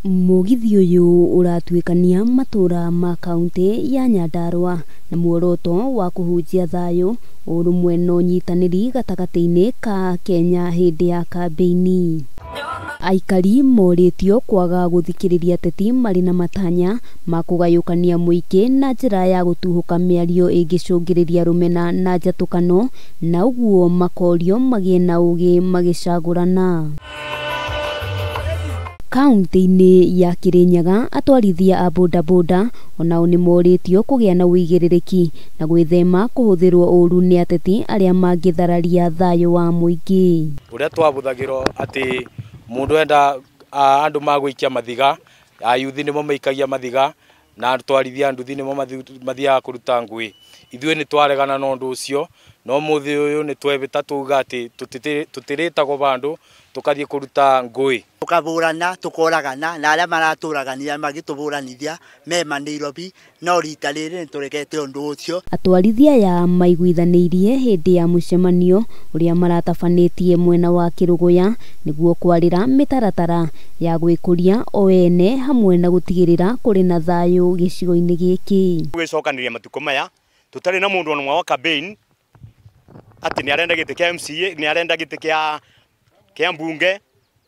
Mũgithi ũyũ ũratuĩkania matũra ma kaunti ya Nyandarua na muoroto wa kũhunjia thayũ, ũrũmwe na ũnyitanĩri gatagatĩ-inĩ ka Kenya hĩndĩ ya kambĩini. Aikari morĩtio kwaga gũthikĩrĩria ateti marĩ na matanya ma kũgayũkania mũingĩ na njĩra ya gũtuhũka mĩario ĩngĩcũngĩrĩria rũmena na njatũkano, na ũguo makorio magĩe na ũgĩ magĩcagũrana. Kaunti-inĩ ya Kirinyaga atwarithia a bodaboda onao nĩ morĩtio kũgĩa na ũigĩrĩrĩki na gwĩthema kũhũthĩrwo ũru nĩ ateti arĩa mangĩthararia thayũ wa mũingĩ. Ũrĩa twabũthagĩrwo atĩ mũndũ enda andũ magũikia mathiga, ayuthi nĩmo maikagia mathiga na atwarithia nduthi nĩmo mathiaga kũruta ngũĩ. Ithuĩ nĩ twaregana na ũndũ ũcio, no mũthĩ ũyũ nĩ twebĩta tuga atĩ tũtirĩtagwo vandũ tũkathiĩ kũruta ngũĩ. Tũkabũrana, tũkoragana na arĩa maratũragania magĩtũbũranithia mema Nairobi, no rita rĩrĩ nĩtũregete ũndũ ũcio. Atwarithia aya maiguithanĩirie hĩndĩ ya mũcemanio ũrĩa maratabanĩtie mwena wa Kĩrũgũya nĩguo kwarĩra mĩtaratara ya gwĩkũria o ene hamwe na gũtigĩrĩra kũrĩ na thayũ gĩcigo-inĩ gĩkĩ. Gwĩcokanĩria matukũ maya tũtarĩ na mũndũ ona ũmwe wa campaign atĩ nĩ arenda gĩtĩ kĩa MCA, nĩ arenda gĩtĩ kĩa mbunge,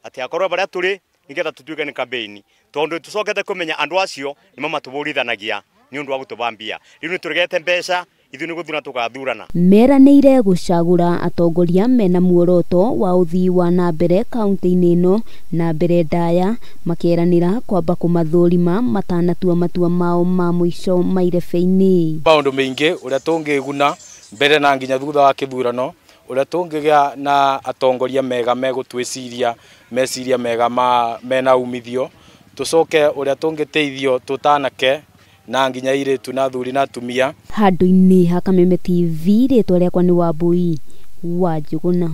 atĩ akorwo barĩa tũrĩ nĩgetha tũtuĩke nĩ campaign, tondũ tũcokete kũmenya andũ acio nĩmo matũbũrithanagia nĩ ũndũ wa gũtũbambia. Rĩu nĩ tũregete mbeca, ithuĩ nĩ gũthura tũgathurana. Meranĩire gũcagũra atongoria mena muoroto wa ũthii wa na mbere kaunti-inĩ ĩno na mbere ndaya, makeranĩra kwamba kũmathũrima matanatua matua mao ma mũico mairebe-inĩ. Maũndũ maingĩ ũrĩa tũngĩguna mbere na nginya thutha wa kĩthurano, ũrĩa tũngĩgĩa na atongoria mega megũtwĩciria meciria mega ma mena umithio, tũcoke ũrĩa tũngĩteithio tũtanake na nginya airĩtu na athuri na atumia. Handũ-inĩ ha Kameme TV, rĩtwa rĩakwa nĩ Wambui wa Njũgũna.